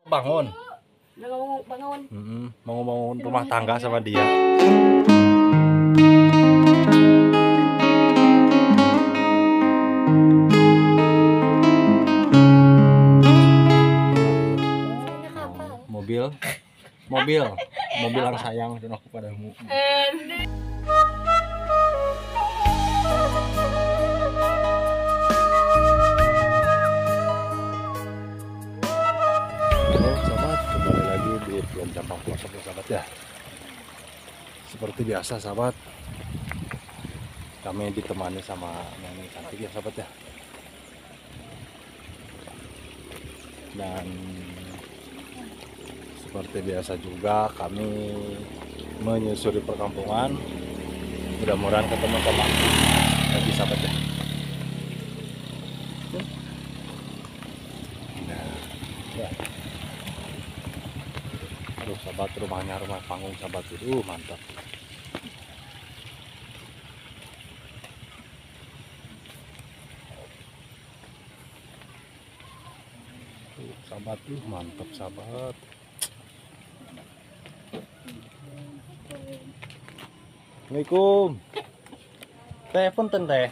Bangun. Bangun. Mau bangun rumah tangga sama dia. Mobil, mobil, mobil yang sayang dan aku padamu. Halo sahabat, kembali lagi di Film Jampang Pelosok ya sahabat ya. Seperti biasa sahabat, kami ditemani sama nenek cantik ya sahabat ya. Dan seperti biasa juga kami menyusuri perkampungan. Mudah-mudahan ketemu sama lagi sahabat ya. Nah, ya. Aduh sahabat, rumahnya rumah panggung sahabat itu mantap. Tuh, sahabat tuh mantap sahabat. Assalamualaikum. Teh punten teh.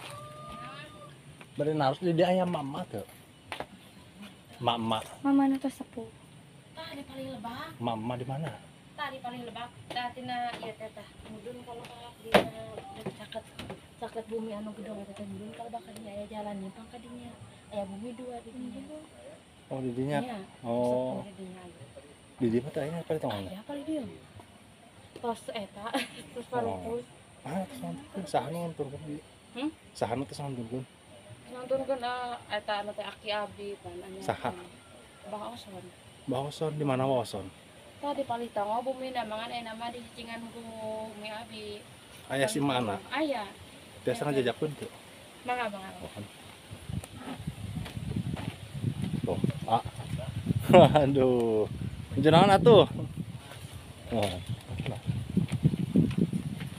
Bari harus di ayam mama tuh. Mama. Mama nu tos sepuh. Tah di paling lebak. Mama di mana? Tah di paling lebak. Tah tina ieu teh tah. Mudun ka lebak dina caket caket bumi anu gedong eta teh mudun ka lebak kadinya aya jalan nyimpang ka dinya. Aya bumi dua di dinya. Oh, di dinya. Oh. Di dinya teh aya apa di tonggoh? Aya paling dieu. Tos eta terus parupus. Ah, terus nonton saha nu nontonkeun ieu? Saha nu tos nontonkeun? Nontonkeun eta anu teh aki abdi pan anu. Saha? Bah Oson. Bah Oson di mana Bah Oson? Tah di palih tonggoh bumi namangan aya nama di cicingan ku umi abi. Aya si mana? Aya. Biasa ngajajakeun teu? Mangga mangga. Tuh, ah. Aduh. Naon atuh? Oh.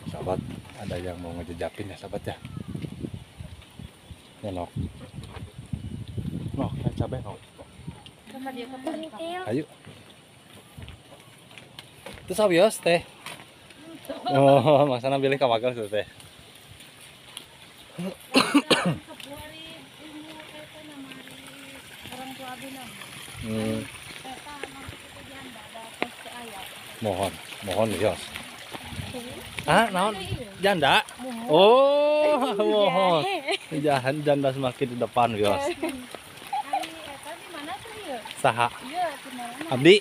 Sahabat, ada yang mau ngejejakin ya sahabat ya. Ya nok. Nok, cabai nok. Ayo. Itu sawios teh. Oh, maksana bilih ka wagal tuh teh. Mohon, mohon wios. Ah, naon? Janda? Oh, mohon. Jangan janda semakin di depan, wios. Saha? Abdi?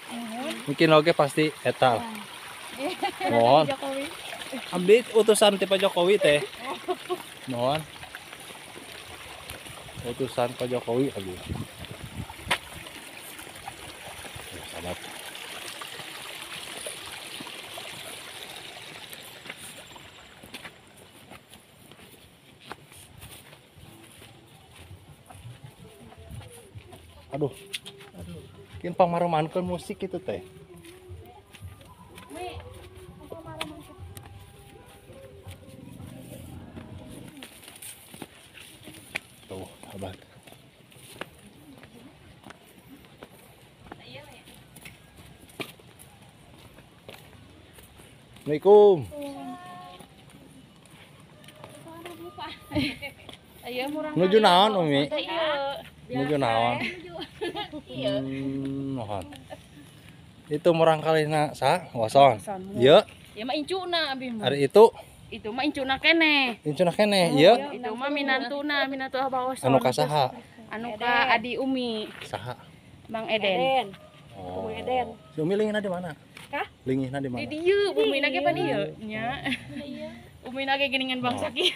Mungkin oke pasti eta. Mohon. Abdi utusan ti Pak Jokowi teh. Mohon. Utusan Pak Jokowi abdi. Sahabat. Aduh, aduh. Mungkin pamarumankeun musik itu teh. Tuh, sahabat. Assalamualaikum. Nuju naon Umi? Nuju naon? Mohon. Itu murang kalina sa wason. Ieu. Ieu mah incuna abi mah. Ari itu? Itu mah incuna keneh. Incuna keneh, ieu. Itu mah minantuna, minantu Abah Oson. Anu ka saha? Anu ka adi Umi. Saha? Mang Eden. Oh. Umi Eden. Si Umi lingihna di mana? Kah? Lingihna di mana? Di dieu, bumina ge pan ieu nya. Umi ge geuningan bangsa kieu.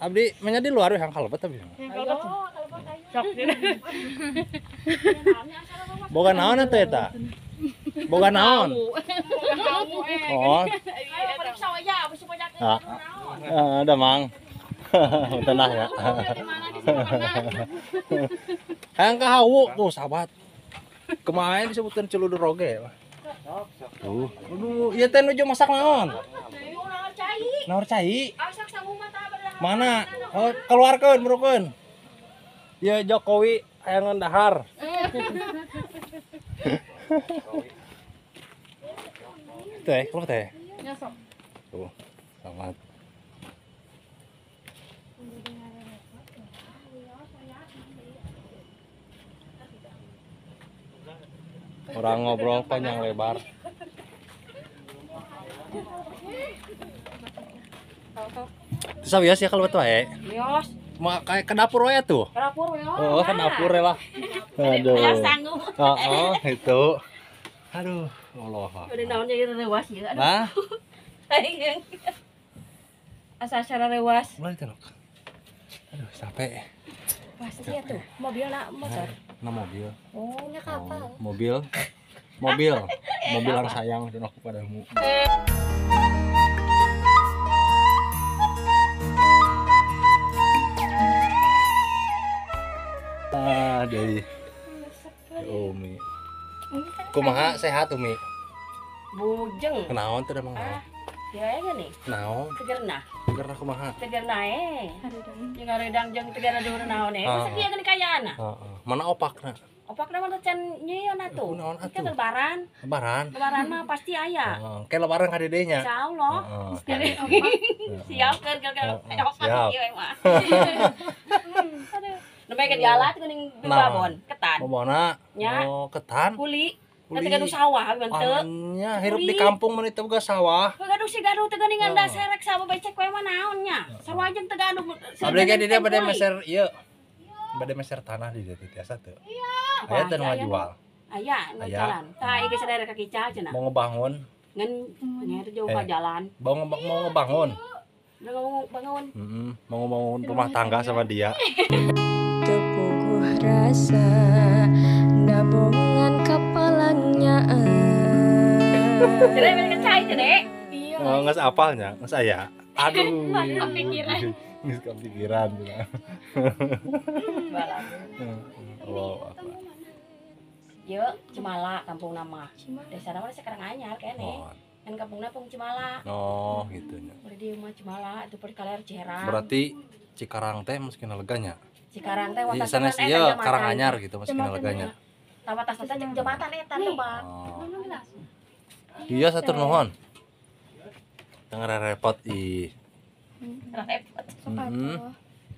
Abdi menya di luar yang kalebet tapi. Sok. Boga naon atuh eta? Boga naon? Oh. Ah, ada mang. Tenang ya. Hayang ka hawu tuh sahabat. Kemarin disebutkan celudur roge. Tuh. Aduh, ieu teh nuju masak naon? Naon cai? Mana? Oh, keluarkeun, merukeun. Ya Jokowi hayangan dahar. Teh, keluar teh. Tuh, selamat. Orang ngobrol panjang lebar. Terus biasa ya kalau betul ya. Bios. Mau kayak ke dapur ya tuh. Ke dapur ya. Oh, ke dapur lah. Aduh. Oh, itu. Aduh, Allah. Udah naonnya gitu rewas ya. Nah. Asa acara rewas. Mulai tenok. Aduh, capek. Pasti ya tuh. Mobil nak motor. Nah, mobil. Oh, nya kapal. Oh, mobil. Mobil. Mobil yang sayang dan aku padamu. Ah, dari Umi. Kumaha sehat Umi? Bujeng. Kenaon teh emang? Ya ya nih. Naon? Tegerna. Tegerna kumaha? Tegerna eh. Jeung ngaredang jeung tegerna dhuwur naon eh. Masa kieu geuning kayaana? Heeh. Mana opakna? Opakna mah can nyieun atuh. Naon atuh? Kan lebaran. Lebaran. Lebaran mah pasti aya. Heeh. Kayak lebaran ka dede nya. Insyaallah. Siap keur opak kieu mah. Aduh. Nembe ke dialat geuning babon, ketan. Babona. Oh, ketan. Kuli. Nanti gaduh sawah abi teu. Nya hirup di kampung mah teu boga sawah. Gaduh si gaduh teu geuningan da serek sawah becek we mah naon nya. Sarua jeung teu gaduh. Abdi ge di dieu bade meser ieu. Bade meser tanah di dieu teh tiasa teu. Aya teu nu ngajual. Aya nu jalan. Tah ieu geus daerah ka Kical cenah. Mau ngebangun. Ngan nya teh jauh ka jalan. Mau ngebangun. Mau bangun. Heeh, mau ngebangun rumah tangga sama dia. Tepuguh rasa dabongan kapalangnya. Cere ben kecai cere. Iya. Oh, geus apalnya, geus aya. Aduh. Kepikiran. Geus kepikiran cenah. Oh, apa. Ye, Cemala kampung nama. Desa nama sekarang anyar kene. Kan kampungna Pung Cemala. Oh, gitu nya. Bari di rumah Cemala itu perkaler Ciherang. Berarti Cikarang teh meski leganya. Cikarang teh watas sanes ieu Karanganyar gitu meski leganya. Tah watas teh jeung jembatan eta tuh, Bang. Iya satur nuhun. Teu repot ih. Repot. Heeh.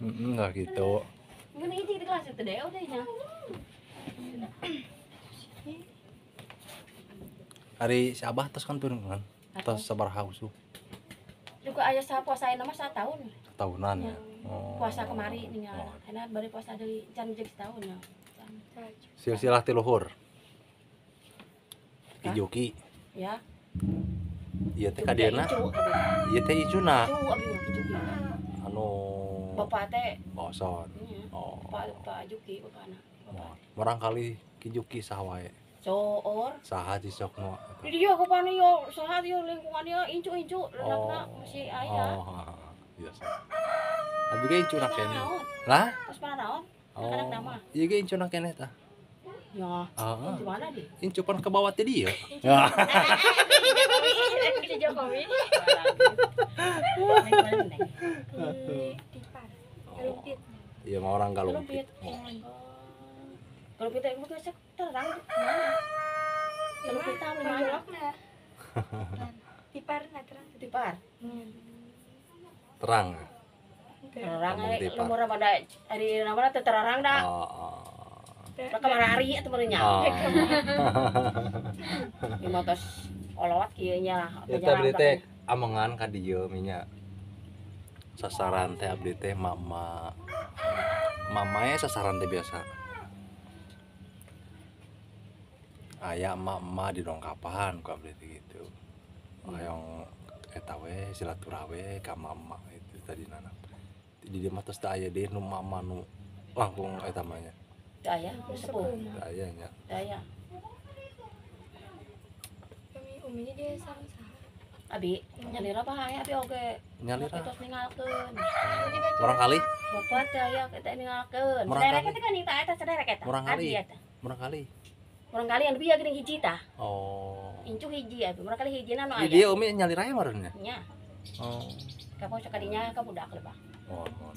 Heeh, enggak gitu. Ngeun hiji di kelas teh deh nya. Ari si Abah tos kan turun kan? Tos sabaraha usuk? Juga aya puasa ayeuna mah satahun. Tahunan ya. Oh. Puasa kemari nih ya. Enak bari puasa deui can jeung setahun ya. Silsilah tiluhur. Ki Juki. Ya. Ieu teh ka dieuna. Ieu teh icuna. Anu bapak teh boson. Oh. Pak Juki bapana. Barangkali Ki Juki saha wae. Soor. Saha sih sok nu. Di dieu bapana yo saha yo lingkungan yo incu-incu renakna masih aya. Oh, iya. Abi ge incuna keneh. Lah? Terus mana naon? Anak nama. Ieu ge incuna keneh tah. Ya. Heeh. Incu mana di? Incu pan ke bawah teh dieu. Incu Jokowi. Galumpit. Iya mah orang Galumpit. Galumpit teh geus terang mana? Galumpit tah mana? Tipar na terang. Tipar. Terang. Terang ari lumur pada ari namana teh terang da. Heeh. Rek kamari atuh meureun nya. Di motos olot kieu nya lah. Eta abdi teh amengan ka dieu minya. Sasaran teh abdi teh mama. Mamae sasaran teh biasa. Aya emak-emak di dongkapan ku abdi teh gitu. Hoyong eta we silaturahmi we ka mama itu tadi nana. Di dieu mah tos teu aya deui nu mama nu langkung eta mah nya. Teu aya, sepuh. Teu aya nya. Teu aya. Kami uminya dia sareng saha? Abi nyalira bae abi oge. Nyalira. Tos ninggalkeun. Murang kali? Bapak teh aya kita ninggalkeun. Saderek teh kan eta eta saderek eta. Murang kali. Murang kali. Murang kali anu bieu geuning hiji tah. Oh. Incu hiji abi, murang kali hijina nu aya. Di dieu umi nyalira meureun nya? Nya. Oh. Kapo sok kadinya ka budak lebah. Oh, oh.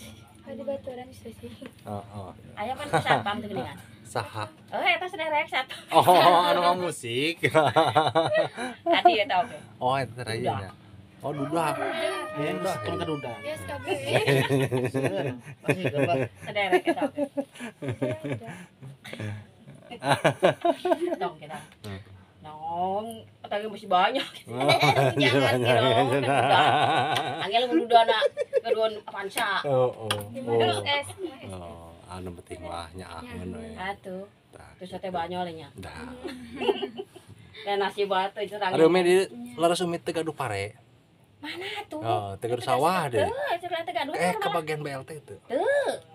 Di baturan sih. Heeh. Aya pan satpam teh geuningan. Saha? Oh, eta saderek satpam. Oh, anu musik. Tadi eta oge. Oh, eta teh nya. Oh, duda. Aya nu setong ka duda. Yes, kabeh. Saderek eta oge. Dong kita. Nong, tadi masih banyak. Jangan kira. Angel mun dudana keduan Avanza. Oh, oh. S. Oh, anu penting mah nyaaheun we. Atuh. Terus teh banyol nya. Dah. Dan nasi batu itu Aduh, Umi di leres Umi teu gaduh pare. Mana tuh? Oh, teu gaduh sawah deh. Teu, teu gaduh. Ke bagian BLT itu. Teu.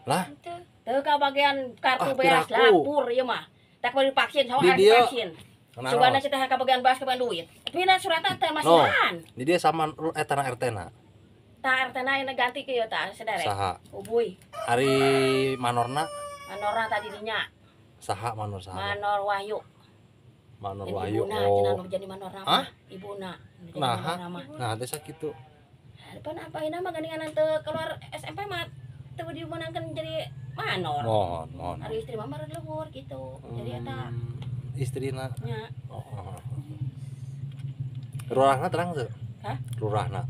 Lah? Teu ka bagian kartu beas lapur ieu mah. Tak boleh divaksin, sawah harus divaksin. Sugana teh ka bagian beas ka bagian duit. Pina suratna teh masihan. Di dia sama eta na RT na. Tah RT na ini ganti ke ieu tah saderek. Saha? Ubuy. Ari manorna? Manorna tadi dinya. Saha manor saha? Manor Wahyu. Manor Wahyu. Ibuna cenah nu jadi manor nama. Ibuna. Nah, nah teh sakitu. Pan apaina mah geuningan teu keluar SMP mah teu dimenangkeun jadi manor. Mohon, mohon. Ari istri mah meureun luhur gitu. Jadi eta istrina. Nya. Oh. Rurahna terang teu? Hah? Rurahna.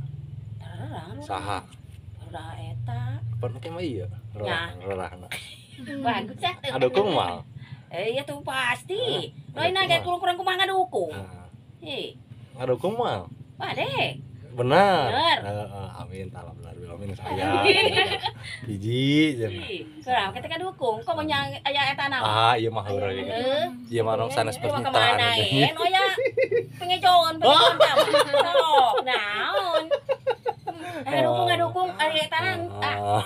Terang. Saha? Rurah eta. Pan ke mah ieu. Rurahna. Bagus ya. Adukung mah. Iya tuh pasti. Lain ge kurang-kurang kumaha ngadukung. Ih. Ngadukung mah. Bade. Benar. Heeh, amin ta'ala benar amin saya. Hiji cenah. Kurang kita ngadukung kok menyang aya eta naon. Ah, ieu mah heureuy. Ieu mah sanes permintaan. Kemana oh ya pengejoan pengejoan sok naon. Dukung ngadukung ari eta ah.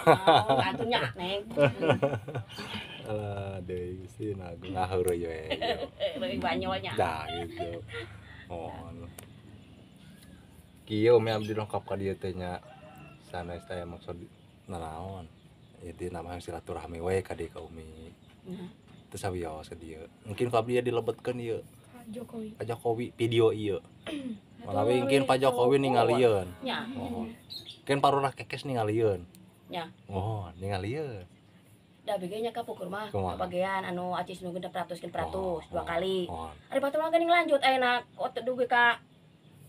Atuh nya neng. Alah deui sih nagu ngaheureui we. Leuwih banyolnya. Dah gitu. Oh. Kieu Umi abdi dongkap ka dieu teh nya. Sanes teh maksud nanaon. Jadi namanya silaturahmi we ka dieu ka Umi. Teu sawios ka dieu. Mungkin ku abdi dilebetkeun ieu. Pak Jokowi. Pak Jokowi video ieu. Malawi mungkin Pak Jokowi ningalieun. Nya. Oh. Mungkin parurah kekes ningalieun. Nya. Oh, ningalieun. Da bege nya ka pukur mah kabagean anu acis nu 600 600 dua kali. Ari batur mah geuning lanjut ayeuna dugi ka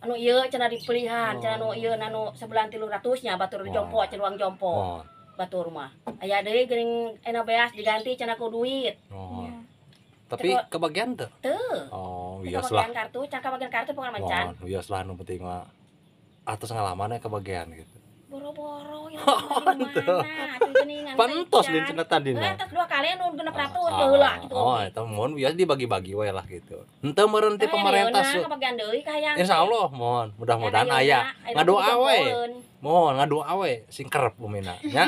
anu ieu cenah dipilihan cenah nu ieu anu sebulan 300 nya batur jompo cenah uang jompo. Batur mah. Aya deui geuning ayeuna beas diganti cenah ku duit. Oh. Tapi kebagian teu? Teu. Oh, wios lah. Kebagian kartu, can kabagian kartu pokona mah can. Oh, wios lah nu penting mah atos ngalaman kebagian gitu. Boro-boro ya mana atuh geuningan. Pantos din cenah tadina. Eta dua kali anu 600 baheula gitu. Oh, eta mohon wios dibagi-bagi we lah gitu. Henteu meureun ti pemerintah su. Kabagian deui ka hayang. Insyaallah mohon mudah-mudahan aya. Ngadoa we. Mohon ngadoa we sing kerep umina nya.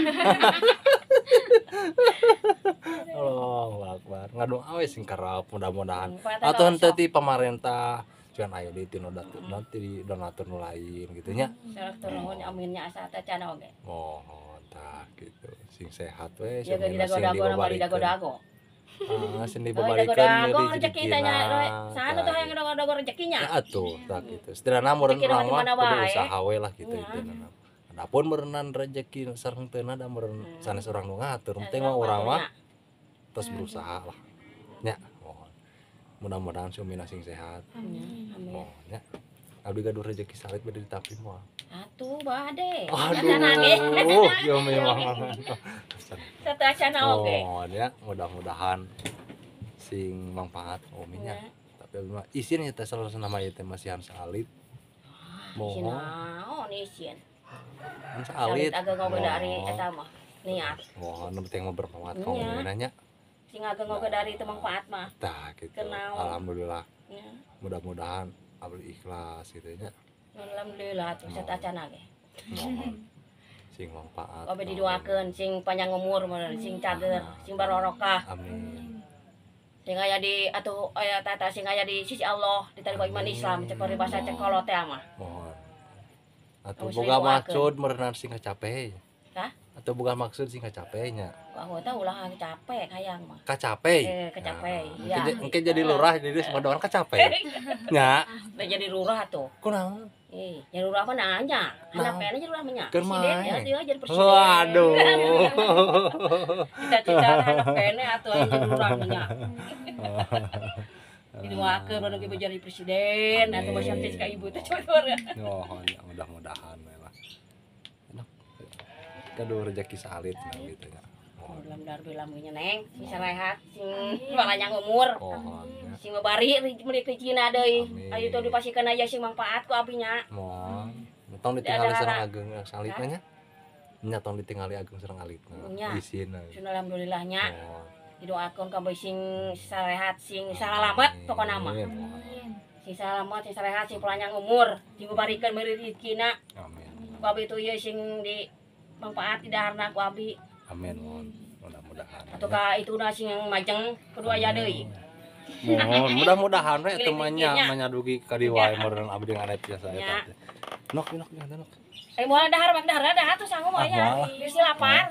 Allahu akbar. Ngadoa we sing kerep mudah-mudahan. Atuh henteu ti pemerintah kan aya di tino nanti di donatur nu lain gitu nya. Salah nuhun amin nya asa teh can oge. Mohon tah gitu. Sing sehat we sing dago-dago. Ah, sing dibabarikeun deui rezeki teh nya. Saha nu teh hayang dago-dago rezekinya? Ya atuh tah gitu. Setidakna meureun urang mah kudu usaha we lah gitu intina. Adapun meureunnan rezeki sareng teu da meureun sanes urang nu ngatur, penting mah urang mah terus berusaha lah. Nya. Mudah-mudahan si Umi sing sehat. Amin. Oh, nya. Abdi gaduh rezeki salit bade ditapi moal. Atuh bade. Aduh, ieu mah. Satu acana oge. Oh, nya mudah-mudahan sing manfaat Umi nya. Tapi abdi mah isin nya teh salah nama ieu teh masihan salit. Isin naon isin? Salit agak ngoge dari eta mah. Niat. Mohon nu penting mah bermanfaat ka Umi nya. Sing ageng oge dari itu manfaat mah. Tah gitu. Alhamdulillah. Ya. Mudah-mudahan abdi ikhlas gitu nya. Alhamdulillah tuh satu acana ge. Mohon sing manfaat. Obe didoakeun sing panjang umur, sing cager, sing barokah. Amin. Sing aya di atuh aya tata sing aya di sisi Allah, diterima iman Islam, cek paribasa cek kolot teh mah. Mohon. Atuh boga maksud meureunan sing kacape. Hah? Atau boga maksud sing kacape nya. Wah, teh ulah capek hayang mah. Kacape. Kacape. Iya. Engke jadi lurah jadi semua orang kacape. Nya. Teh jadi lurah tuh. Kunaon? Jadi lurah mah nanya. Anak kayaknya jadi lurah mah nya. Presiden ya, dia jadi presiden. Waduh. Cita-cita anak kayaknya atuh jadi lurah mah nya. Didoakeun anu ge jadi presiden atau masih teh ka ibu teh coba. Oh, ya mudah-mudahan we lah. Enak. Kaduh rezeki salit nah gitu ya. Alhamdulillah lameunya Neng, sing sarehat, sing panjang umur. Sing babari meuli rezekina deui. Ayo teu dipasikeun aya sing manfaat ku abi nya. Mohon. Tong ditingali sareng ageng salitna nya. Nya tong ditingali ageng sareng alitna. Isin. Alhamdulillah nya. Didoakeun ka sing sarehat, sing salamet pokona mah. Sing salamet, sing sarehat, sing panjang umur, sing babarikeun meuli rezekina. Amin. Ku abi teu ieu sing di manfaat di daharna ku abi. Amin, mohon. Mudah-mudahan. Atau ka itu nasi yang majeng kedua ya deui. Mohon, mudah-mudahan we teu mah nya dugi ka dieu wae meureun abdi ngarep biasa eta teh. Nok nok nok. Eh moal dahar mah dahar dahar tuh sanggup mah ya. Geus lapar.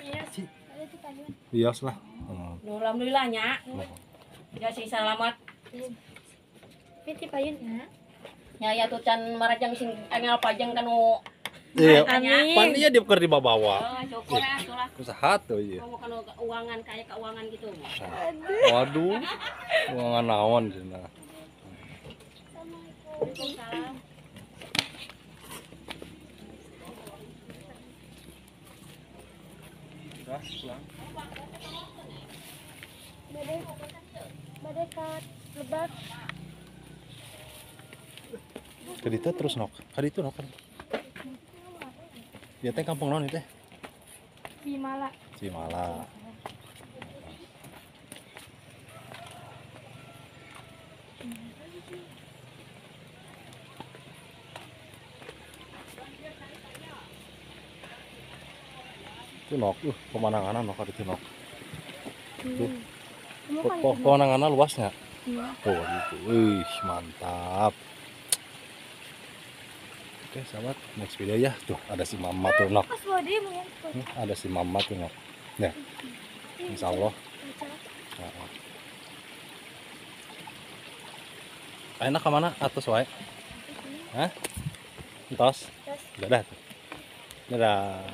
Bios lah. Alhamdulillah nya. Ya sing salamat. Piti payun nya. Nya ya tuh can marajang sing angel pajeng kanu. Iya, pan iya dia keur dibawa. Oh, syukur lah, itulah. Usaha tuh iya. Kamu kalau keuangan kayak keuangan gitu. Waduh. Keuangan naon cenah. Waalaikumsalam. Udah, pulang. Bade ka lebak. Ka ditu terus nok. Ka ditu nok. Ya teh kampung naon teh? Cimala. Cimala. Itu nok, pemandangannya nok ada itu nok. Tuh. Pemandangannya luasnya. Iya. Oh gitu. Wih, mantap. Oke sahabat, next video ya. Tuh ada si mama tuh nok. Ada si mama tuh nok. Ya, insya Allah. Enak kemana? Atas wae. Hah? Entos? Dadah. Dadah.